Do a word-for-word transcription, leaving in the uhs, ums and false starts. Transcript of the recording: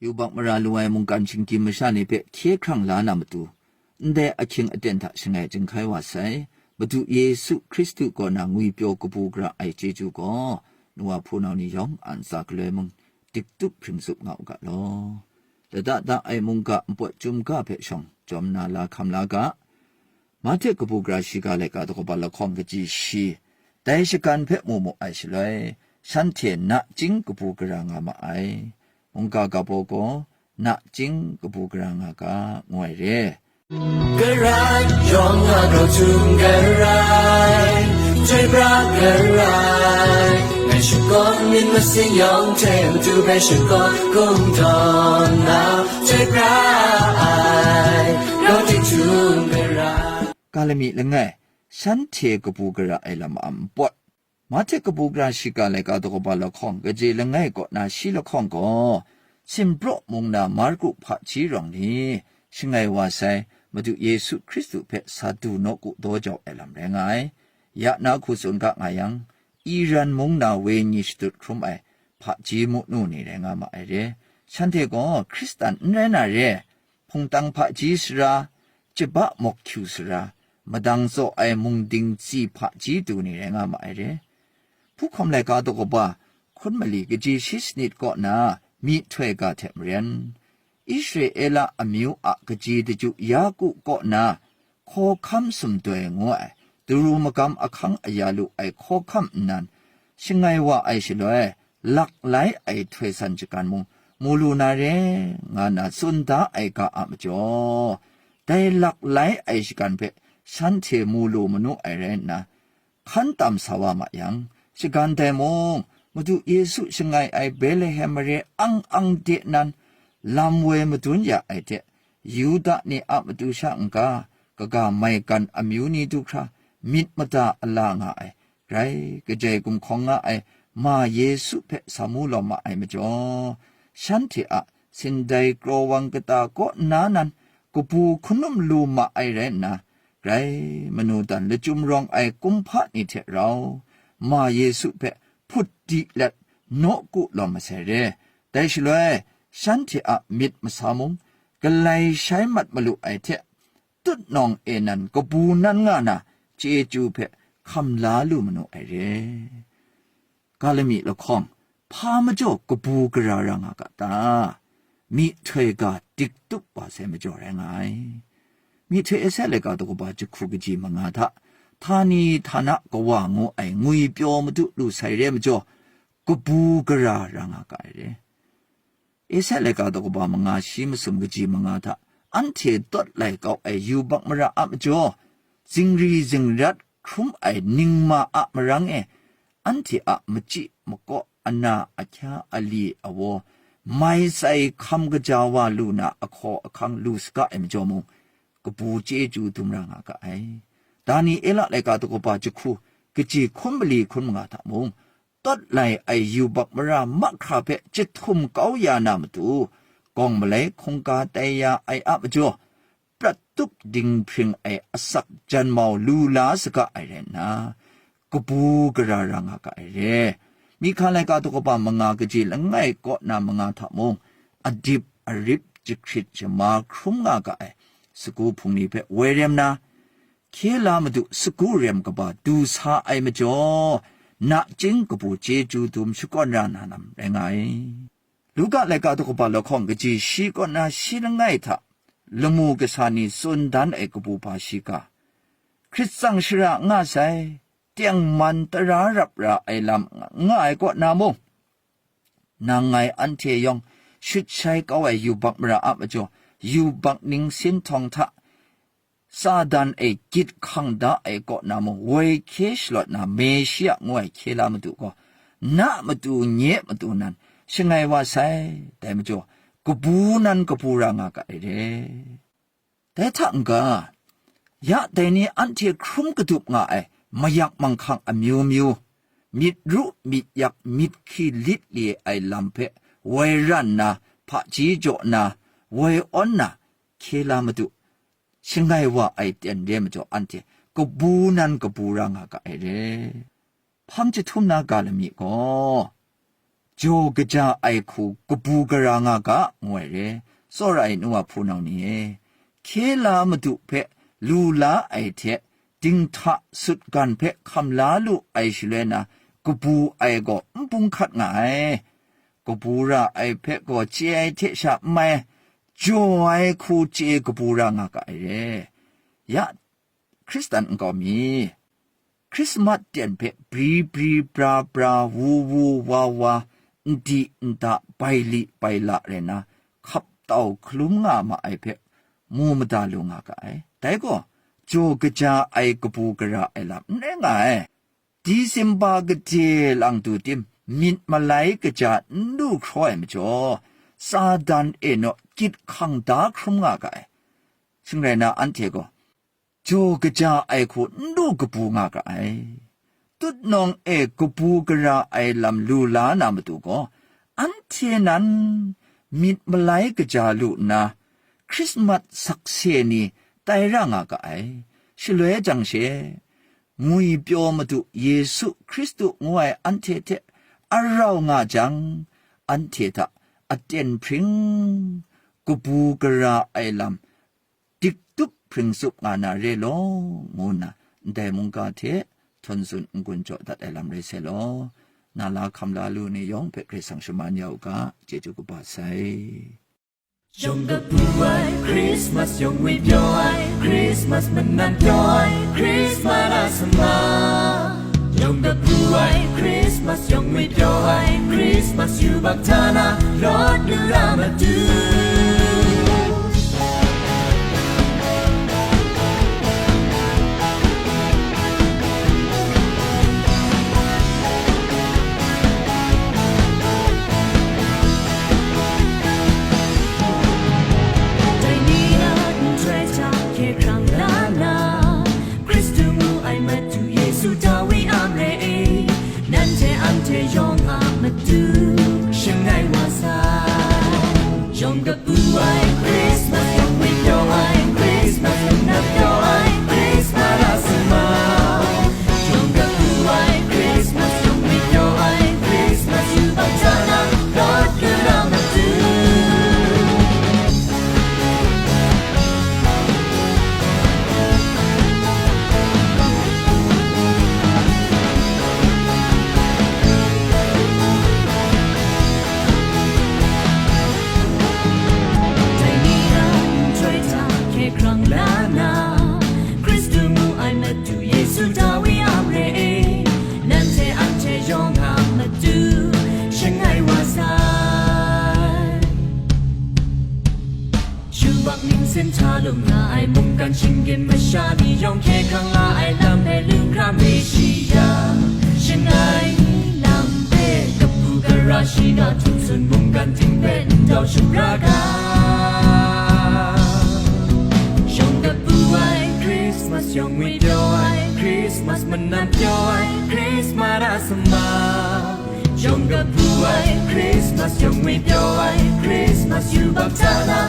Yubak mara lu ai mungkan shinggyim masha ni hpe hkye hkrang la na matu, ndai ahkying aten hta shangai chyinghkai wa sai, Madu Yesu Hkristu kaw na ngwipyaw kabu gara ai chyeju gaw, nu wa hpunau ni yawng a ntsa galoi mung, diktup hpring tsup nga u ga law. Lada da ai mungga npawt chyum ga hpe shawng, jawm na la hkam la ga, Mahte kabu gara shiga laika daw kaba lahkawng kaji shi, dai shagan hpe mu mu ai shaloi, shanhte nachying kabu gara nga ma ai. Mungga ga baw gaw, nachying kabu gara nga ga, ngu ai re. Karai, yawng a grau htum karai, chyoi pra karai, ngai shakawn myit masin yawng hte matu hpe shakawn kungdawn na, chyoi pra ai, grau htum karai. Ga lami langai, shanhte kabu gara ai lam a npawt. Mahte kabu gara shiga laika daw kaba lahkawng kaji langai kaw na shi lahkawng gaw, Simpraw mung na Marku hpaji rawng ni, shangai wa sai, Madu Yesu Hkristu hpe sa du nawku daw jau ai lam rai nga ai. Ya na hku tsun ga nga yang, Iran mung na wenyi shadut hkrum ai hpaji munu ni rai nga ma ai re. Shanhte gaw Hkristan n rai na re, hpungtang hpaji sara, chyaba mawk hkyu sara, madang tsaw ai mungding tsi hpaji du ni rai nga ma ai re. Hpu hkawm laika daw kaba, hkun mali kaji shi sanit kaw na myihtoi ga hte maren, Israela amyu a kaji daju Yaku kaw na hkawhkam sumdoi ngu ai, daru magam ahkang aya lu ai hkawhkam nnan, shangai wa ai shaloi, lak lai ai htoi san shagan mung mu lu na re, nga na tsun da ai ga a majaw, dai lak lai ai shagan hpe shanhte mu lu manu ai rai nna, hkan tam sa wa ma yang, shagan dai mung, Madu Yesu shangai ai Betlehem mare ang ang de nan, lam woi madun ya ai hte, Yuda ni a matu sha n-ga, kaga maigan amyu ni du hkra, myit mada ala nga ai, grai kajai gumhkawng nga ai ma Yesu hpe sa mu lawm ma ai majaw, shanhte a sindai kraw wang kata kaw nna nan kabu hkun num lu ma ai rai nna, grai manu dan lachyum rawng ai kumhpa ni hte rau, ma Yesu hpe hput di let nawku lawm masai re. Dai shaloi, shanhte a myit masa mung, galai shai mat malu ai hte, tutnawng e nan kabu nan nga na chyeju hpe hkam la lu manu ai re. Ga lami lahkawng, hpa majaw kabu gara ra nga ga ta? Myihtoi ga diktup wa sai majaw rai nga ai. Myihtoi Esaia laika daw kaba jahku kaji manga hta, htani htana kawa ngu ai ngwipyaw madu lu sai re majaw, kabu gara ra nga ga ai re. Esaia laika daw kaba manga shi masum kaji manga hta, anhte tawt lai kau ai yubak mara a majaw, zingri zingrat hkrum ai ningma a marang e, anhte a machyi makaw, ana ahkya ali awaw, mai tsai hkam kaja wa lu na ahkaw ahkang lu saga ai majaw mung, kabu chyeju dum ra nga ga ai. Daniela laika daw kaba jahku kaji hkun mali hkun manga hta mung, tawt lai ai yubak mara mahkra hpe chyahtum kau ya na matu, gawng malai hkungga tai ya ai a majaw, prat tup dinghpring ai asak janmau lu la saga ai rai nna, kabu gara ra nga ga ai re. Mihka laika daw kaba manga kaji langai kaw na manga hta mung, adip arip jahkrit jama hkrum nga ga ai sagu hpung ni hpe woi rem na, hkye la madu sagu rem kaba du sa ai majaw, nachying kabu chyeju dum shakawn ra na lam rai nga ai. Luka laika daw kaba lahkawng kaji shi kaw na shi langai hta, lamu kasa ni tsun dan ai kabu hpa shiga, hkrit tsang shara nga sai, tengman tara rap ra ai lam nga ai kaw na mung, nang ngai anhte yawng shut shai kau ai yubak mara a majaw, yubak ning sin htawng hta, Satan e gyit hkang da ai kaw na mung, woi hkye shalawt na Meshia ngu ai hkye la madu gaw, na matu nye matu nan shangai wa sai, dai majaw, kabu nan kabu ra nga ga ai re. Dai hta n-ga, ya dai ni anhte hkrum kadup nga ai mayak manghkang amyu myu, myit ru myit yak myit hki lit li ai lam hpe woi ran na, hpaji jaw na, woi awn na, hkye la madu, shangai wa ai ten re majaw, anhte kabu nan kabu ra nga ga ai re. Hpang jahtum na ga lami gaw, jaw kaja ai hku kabu gara nga ga, ngu ai re. Tsawra ai nu wa hpunau ni e, hkye la Madu hpe lu la ai hte, dinghta sutgan hpe hkam la lu ai shaloi na, kabu ai gaw n bung hkat nga ai. Kabu ra ai hpe gaw chye ai hte sha n mai, jaw ai hku chye kabu ra nga ga ai re. Ya, Hkristan nkau mi, Hkrismat ten hpe bri bri bra bra, wu wu wa wa, n di n da, bai li bai la rai na, hkap tau hkalum nga ma ai hpe mu mada lu nga ga ai. Dai gaw, jaw kaja ai kabu gara ai lam n rai nga ai. Disemba gade lang du tim, myit malai kaja n lu hkraw ai majaw, Satan e naw gyit hkang da hkrum nga ga ai. Shing rai na, anhte gaw jaw kaja ai hku n lu kabu nga ga ai. Tutnawng e kabu gara ai lam lu la na matu gaw, anhte nan myit malai kaja lu nna, Hkrismat sakse ni tai ra nga ga ai. Shaloi jang she, ngwipyaw Madu Yesu Hkristu ngu ai anhte hte a rau nga jang, anhte hta aten hpring kabu gara ai lam dik dup hpring tsup nga na re law, ngu nna ndai mungga hte htawn tsun n-gun jaw dat ai lam rai sai law, na la hkam la lu ni yawng hpe Karai Kasang shaman ya u ga, chyeju kaba sai. Yawng kabu ai Christmas, yawng ngwipyaw ai Christmas, manan pyaw ai Christmas a sama. Yawng kabu ai Christmas, yawng ngwipyaw ai Christmas, yubak hta na rawt lu ra matu. Dai ni a nhtoi hta hkye hkrang la na, Hkristu ngu ai Madu Yesu Dawi a mare e, nanhte anhte yawng a matu shangai wa sai. Yawng kabu ai Christmas, yawng ngwipyaw ai Christmas, yawng nat pyaw ai Christmas a sama. Yawng kabu ai Christmas, yawng ngwipyaw ai Christmas, yubak hta na rawt lu ra matu. Dai ni a nhtoi hta hkye hkrang la na, Hkristu ngu ai Madu Yesu Dawi a mare e, nanhte anhte yawng a matu shangai wa sai. Yubak ningsin hta lung nga ai mungkan shinggyim masha ni yawng hkye hkrang la ai lam hpe lung hkra mi shi yang, shangai lam hpe kabu gara shiga htum tsun mungkan ting hpe n dau shapra ga. Yawng kabu ai Christmas, yawng ngwipyaw ai Christmas, manan pyaw ai Christmas a sama. Yawng kabu ai Christmas, yawng ngwipyaw ai Christmas, yubak hta na